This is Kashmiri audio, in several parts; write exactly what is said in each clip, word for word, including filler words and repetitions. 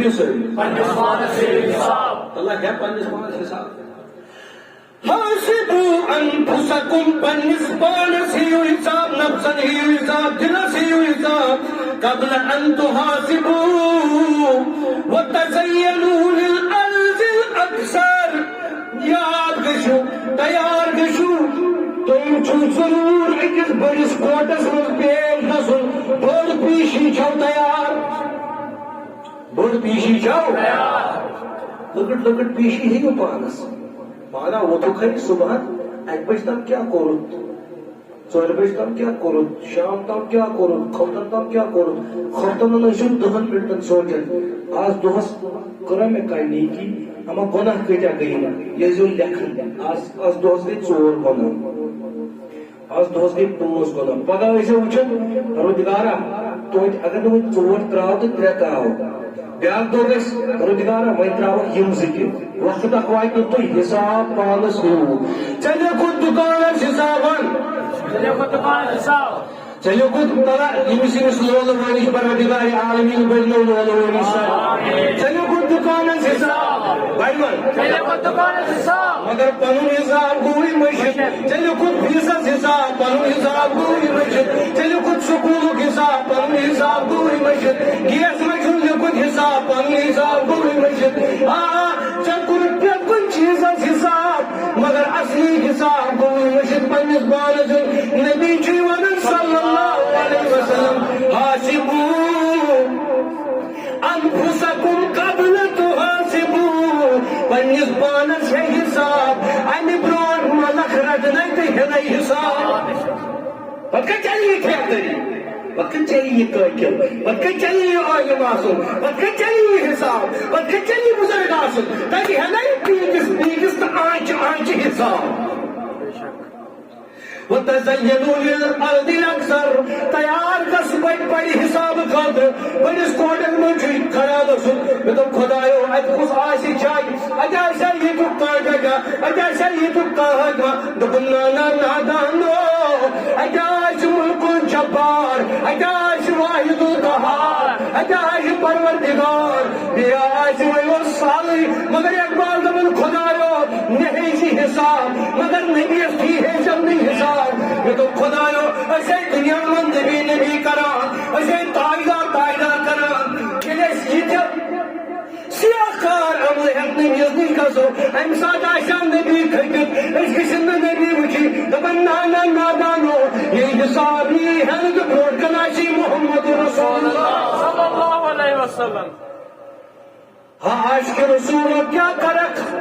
پننِس پانس ہیٚیِو حساب۔ اللہ ہیٚیہِ پننِس پانس حساب۔ حاسبوا انفسکم، پننِس پانس ہیٚیِو حساب، نفسن ہیٚیِو حساب، دلس ہیٚیِو حساب۔ قبل ان تحاسبوا وتزینوا للارض الاکثر۔ یاد گٔژھِو، تیار گٔژھِو، تُہۍ چھِو ضروٗر أکِس بٔڑِس کورٹس منٛز پیش گژھُن۔ بٔڑ پیشی چھَو تیار؟ بٔڑ پیشی چھَو؟ لۄکٕٹ لۄکٕٹ پیشی ہیٚیِو پانَس۔ پانہ ووتھُکھ ہے صُبحن، اَکہِ بجہِ تام کیٛاہ کوٚرُتھ؟ ژورِ بجہِ تام کیٛاہ کوٚرُتھ؟ شام تام کیٛاہ کوٚرُتھ؟ خۄفتن تام کیٛاہ کوٚرُتھ؟ خۄفتن ٲسِو دَہَن مِنٹَن سونٛچان، آز دۄہَس کٔرا مےٚ کانٛہہ نیکی؟ اما گۄناہ کۭتیٛاہ گٔیہِ؟ یہِ ٲسۍزیو لیکھان، آز، آز دۄہَس گٔے ژور گۄناہ۔ آز دۄہس گٔے پانٛژھ گۄناہ۔ پگاہ ٲسۍ زیو وٕچھان، پروردگارا، توتہِ اگر نہٕ وۄنۍ ژور ترٛاو تہٕ ترٛےٚ ترٛاو۔ بیٛاکھ دۄہ گژھِ، پروردگارا، وۄنۍ ترٛاوکھ یِم زٕ تہِ۔ وقت اکھ واتہِ نہٕ تُہۍ حساب پانس ہیوٗ۔ ژےٚ لیوٚکھُتھ دُکانس حسابن۔ ژےٚ لیوٚکھُتھ دُکانس حساب۔ ژےٚ لیوٚکھُتھ تلہ ییٚمِس ییٚمِس لولہٕ وٲنِش پروردگار عالمیٖن بٔرنو لولہٕ وٲنِش سان۔ ژےٚ لیوٚکھُتھ دُکانس حساب۔ بڑِ وۄنۍ۔ ژےٚ لیوٚکھُتھ دُکانس حساب۔ مگر پنُن حساب گوٚوٕے مٔشِتھ۔ ژےٚ لیوٚکھُتھ فیٖسس حساب، پنُن حساب گوٚوٕے مٔشِتھ۔ ژےٚ لیوٚکھُتھ سکوٗلُک حساب، پنُن حساب گوٚوٕے مٔشِتھ۔ گیس منٛز چھُنہٕ لیوٚکھُتھ حساب، پنُن حساب گوٚوٕے مٔشِتھ۔ آ، آ، ژےٚ کوٚرُتھ پرٛٮ۪تھ کُنہِ چیٖزس حساب، مگر اصلی حساب گوٚوٕے مٔشِتھ پننِس پانس دیُن۔ نبی چھُے ونان صلی اللہ علیہ وسلم، حاسبو انفسکم قبل تحاسبو، پننِس پانس ہے حساب، امہِ برونٛٹھ ملکھ رٹنے تہٕ ہینے حساب۔ پتہٕ کتہِ چلہِ یہِ ٹھیکدٔری؟ پتہٕ کتہِ چلہِ یہِ قٲتل؟ پتہٕ کتہِ چلہِ یہِ عٲلِم آسُن؟ پتہٕ کتہِ چلہِ یہِ حساب؟ پتہٕ کتہِ چلہِ یہِ بُزرگ آسُن؟ تتہِ ہینے پیٖنتِس پیٖنتِس تہٕ آنچہِ آنچہِ حساب۔ وتزینوا للارض الاکثر، تیار گژھ بڑِ بڑِ حساب خٲطرٕ۔ بٔڑِس کوٹس منٛز چھُ کھڑا گژھُن۔ مےٚ دوٚپ، خۄدایو، اتہِ کُس آسہِ جاے؟ اتہِ آسہِ ہا ییٚتیُک کانٛہہ جگہ، اتہِ آسہِ ہا ییٚتیُک کانٛہہ جگہ۔ دوٚپُن، نہ، نہ، نادانو، اتہِ آسہِ ملک الجبار، اتہِ آسہِ واحد القہار، اتہِ آسہِ پروردگار۔ بیٚیہِ آسہِ وۄنۍ اوس سہلٕے، مگر اقبال دپان، خۄدایو، مےٚ ہیٚچھ یہِ حساب، مگر نبیَس تھی ہیٚچھم نہٕ حساب۔ مےٚ دوٚپ، خۄدایو، أسۍ ٲسۍ دُنیاہَس منٛز نبی نبی کران، أسۍ ٲسۍ تاجدار تاجدار کران۔ ییٚلہِ أسۍ یہِ تہِ سیاہ کار عملہٕ ہٮ۪تھ نبیَس نِش گژھو، اَمہِ ساتہٕ آسہِ ہا نبی کھٔٹِتھ، أسۍ گٔژھِنۍ نہٕ نبی وٕچھِنۍ۔ دَپان، نہ، نہ، نادانو، ییٚلہِ حساب یی ہٮ۪نہٕ تہٕ برونٛٹھ کَنہِ آسی محمد رسول اللہ۔ صلی اللہ علیہ وسلم۔ ہا عاشق رسول کیا کرک؟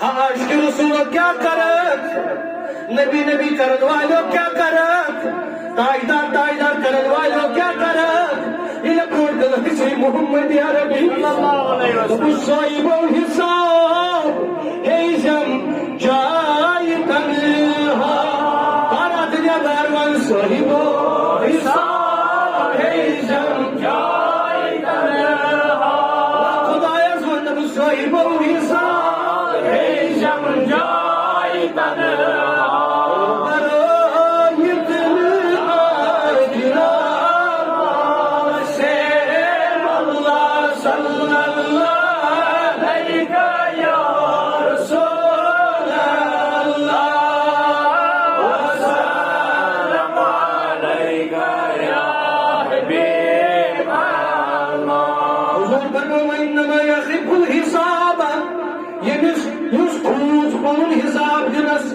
ہا عاشق رسول کیا کرک؟ نبی نبی کرن والو کیا کرک؟ تاجدار تاجدار کرن والو کیا کرک؟ یہ لکھوڑ دل کسی محمد عربی۔ صلی اللہ علیہ وسلم۔ تو صاحب حساب ہے جم جائے تنہا۔ تارا دنیا دار من صاحب حساب ہے جم جائے تنہا۔ خدایس وندم صاحب حساب ہے جم جائے تنہا۔ برو یتن آجنا سے مولا صلی اللہ علیہ یا رسول اللہ، وسلم علیک یا حبیب اللہ۔ حضور فرموو، "انما یخف الحساب"، ییٚمِس، یُس کھوٗژ پنُن حساب دِنس،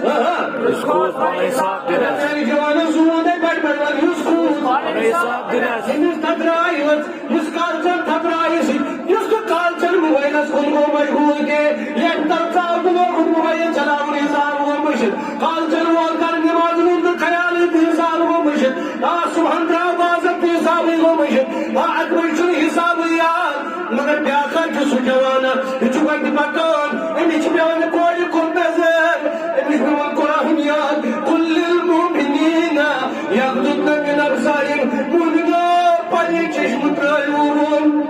یُس کھوٗژ پنُن حساب دِنس۔ میانہِ جوانو، زوٗن ہے بڑِ بڑِ وَن، یُس کھوٗژ پنُن حساب دِنس۔ ییٚمِس تتراے ؤژھ، یُس کالچن تھپرایہِ سۭتۍ، یُس نہٕ کالچن موبایلس کُن گوٚو مجبوٗر کینٛہہ، لیپٹاپ ژاو تہٕ لوگُن موبایل چلاوُن، حساب گوٚو مٔشِتھ۔ کالچن وول کر نمازن ہُنٛد نہٕ خیالٕے تہٕ حساب گوٚو مٔشِتھ۔ آ، صُبحن درٛاو بازر تہٕ حسابٕے گوٚو مٔشِتھ۔ آ، اَتھ منٛز چھُنہٕ حسابٕے یاد۔ مگر بیٛاکھ حظ چھُ سُہ جوان، یہِ چھُ وَتہِ پکان، أمِس چھِ پٮ۪وان کورِ کُن نظر، أمِس چھُ پٮ۪وان قرآن یاد۔ قل للمؤمنین یغضضن من ابصارہم، مومنو، پنٕنۍ چشمہٕ ترٛٲیِو بۄن۔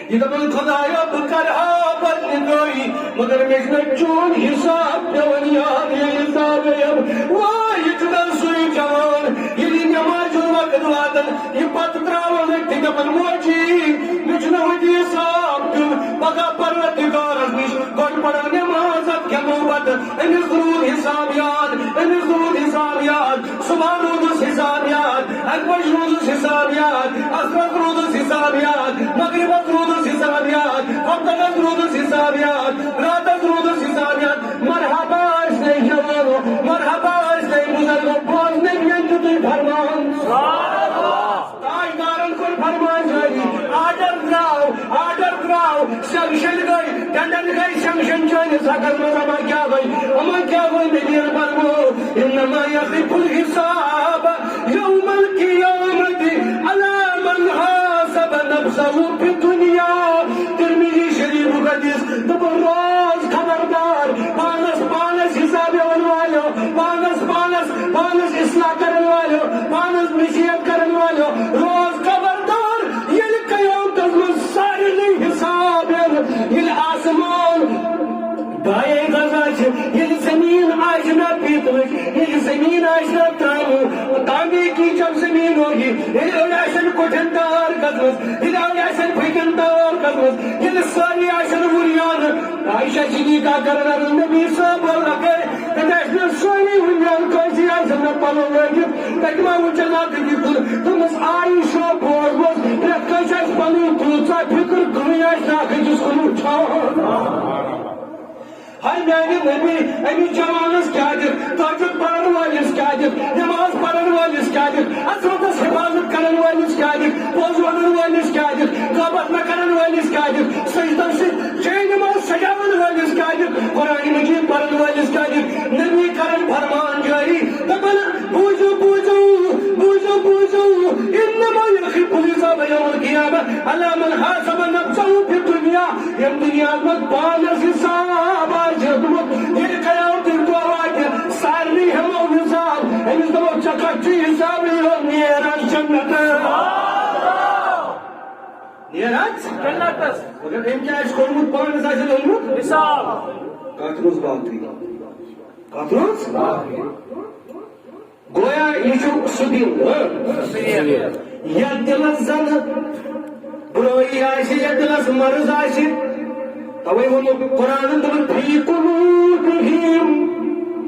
یہِ دَپان، خۄدایا، بہٕ کَرٕ ہا بدنِگٲہی، مگر مےٚ چھُنہ چون حساب پٮ۪وان یاد، ییٚلہِ حساب یِم۔ واے، یہِ چھُ گژھان سُے جوان، ییٚلہِ نٮ۪مازِ ہُنٛد وقت واتان، یہِ پتہٕ ترٛاوان أتھۍ دَپان، موجی، مےٚ أمِس روٗد حِساب یاد، أمِس روٗد حِساب یاد، صُبحن روٗدُس حِساب یاد، اَکہِ بجہِ روٗدُس حِساب یاد، عصرس روٗدُس حِساب یاد، مغربس روٗدُس حِساب یاد، وقتس روٗدُس حِساب یاد، راتس روٗدُس حِساب یاد۔ مرحبا ٲسۍ تۄہہِ جوانو، مرحبا ٲسۍ تۄہہِ بُزرگو، بوزنہٕ ییٚلہِ تہِ تُہۍ فرمان۔ تاجدارن کوٚر فرمان جٲری، آرڈر درٛاو، آرڈر درٛاو، سینکشن گٔے، ٹینڈر گٔے سینکشن چٲنِس حقس منٛز۔ اما کیٛاہ گٔے؟ اما کیٛاہ گوٚو؟ نبیَن فرموو، "انما یقف الحساب یوم القیامۃ علی من حاسب نفسہ فی الدنیا۔" ترمذی شریفُک حدیث۔ دوٚپُن، روز خبردار، پانس پانس حساب ہٮ۪ون والٮ۪و، پانس پانس، پانس اصلاح کرن والٮ۪و، پانس نصیحت کرن والٮ۪و، روز خبردار، ییٚلہِ قیامتس منٛز سارنٕے حساب ہٮ۪ن، ییٚلہِ آسمان بایے غذا چھِ، ییٚلہِ زٔمیٖن آسہِ نا پیٖتلٕچ، ییٚلہِ زٔمیٖن آسہِ نا ترٛامہٕ، تانبے کی جب زمین ہوگی، ییٚلہِ أڑۍ آسن کۄٹھٮ۪ن تار کھٔژمٕژ، ییٚلہِ أڑۍ آسن پھٕکٮ۪ن تار کھٔژمٕژ، ییٚلہِ سٲری آسن وُریانہٕ، عائشہ صدیقہ کرن عرض، نبی صاحب لگے، تتہِ آسہِ نہٕ سٲری وُنیان کٲنٛسی آسن نہٕ پلو لٲگِتھ، تتہِ ما وُچھن اکھ أکِس کُن۔ دوٚپمس، عائشہ بوزمس، پرٛٮ۪تھ کٲنٛسہِ آسہِ پنٕنۍ کۭژاہ فِکر، کٕہٕنۍ آسہِ نہٕ اکھ أکِس کُن وُچھان۔ ہاے میانہِ نبی، أمِس جوانس کیٛاہ دِکھ، تہجد پرن وٲلِس کیٛاہ دِکھ، نماز پرن وٲلِس کیٛاہ دِکھ، عصمتس حفاظت کرن وٲلِس کیٛاہ دِکھ، پوٚز ونن وٲلِس کیٛاہ دِکھ، غٲبت نہ کرن وٲلِس کیٛاہ دِکھ، سجدن سۭتۍ جاے نماز سجاون وٲلِس کیٛاہ دِکھ، قرآن مجید پرن وٲلِس کیٛاہ دِکھ۔ نبی کرن فرمان جٲری، دپان، بوٗزِو، بوٗزِو، بوٗزِو، بوٗزِو، انما یخف الحساب یوم القیامہ علی من حاسب نفسہ فی الدنیا۔ ییٚمۍ دُنیاہَس منٛز پانَس حساب آسہِ ہیوٚتمُت، ییٚلہِ قیامتٕکۍ دۄہ واتہِ، سارنٕے ہٮ۪مو حساب۔ أمِس دَپو، "ژےٚ کَتھ چھُے حسابٕے یوت، نیر حظ جنت۔" نیر حظ؟ جنتس۔ مگر أمۍ کیٛاہ آسہِ کوٚرمُت، پانَس آسہِ اوٚنمُت؟ حساب۔ کَتھ روٗز باقٕے؟ کَتھ روٗز؟ گویا یہِ چھُ سُہ دِل، ہاں؟ یتھ دِلس زن برٲیی آسہِ، یتھ دِلس مرض آسہِ، توے ووٚنُکھ قرآنن، دوٚپُن، "فی قلوبہم"،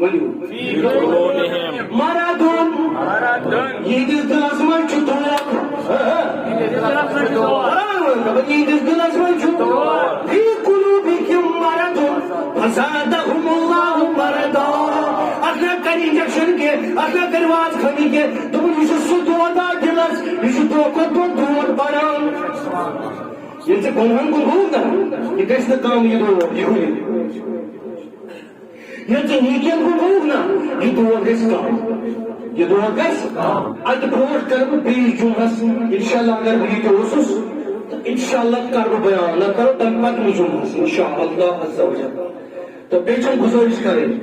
ؤنِو، "فی قلوبہم مرض"۔ یِہنٛدِس دِلس منٛز چھُ دود۔ ہاں، ہاں۔ قرآن ووٚن، دوٚپُن، یِہنٛدِس دِلس منٛز چھُ دود۔ فی قلوبہم مرض فزادہم اللہ مرضا۔ اتھ نہ کر انجیکشن کینٛہہ، اتھ نہ کر واژ خٲمی کینٛہہ۔ دوٚپُن، یہِ چھُ سُہ دود آ دِلس، یہِ چھُ دۄہ کھۄتہٕ دۄہ دود بڑان۔ ییٚلہِ ژےٚ گۄنہن کُن گوٚوُکھ نا، یہِ گژھِ نہٕ کم، یہِ دود، یہِ ہُہ۔ ییٚلہِ ژےٚ نیکین کُن گوٚوُکھ نا، یہِ دود گژھِ کم، یہِ دود گژھِ کم۔ اتہِ برونٛٹھ کرٕ بہٕ بیٚیِس جمعس، انشاءاللہ، اگر بہٕ ییٚتہِ اوسُس، تہٕ انشاءاللہ کرٕ بہٕ بیان، نتہٕ کرو تمہِ پتہٕ جمعس، انشاءاللہ عز و جل۔ تہٕ بیٚیہِ چھم گُزٲرِش کرٕنۍ،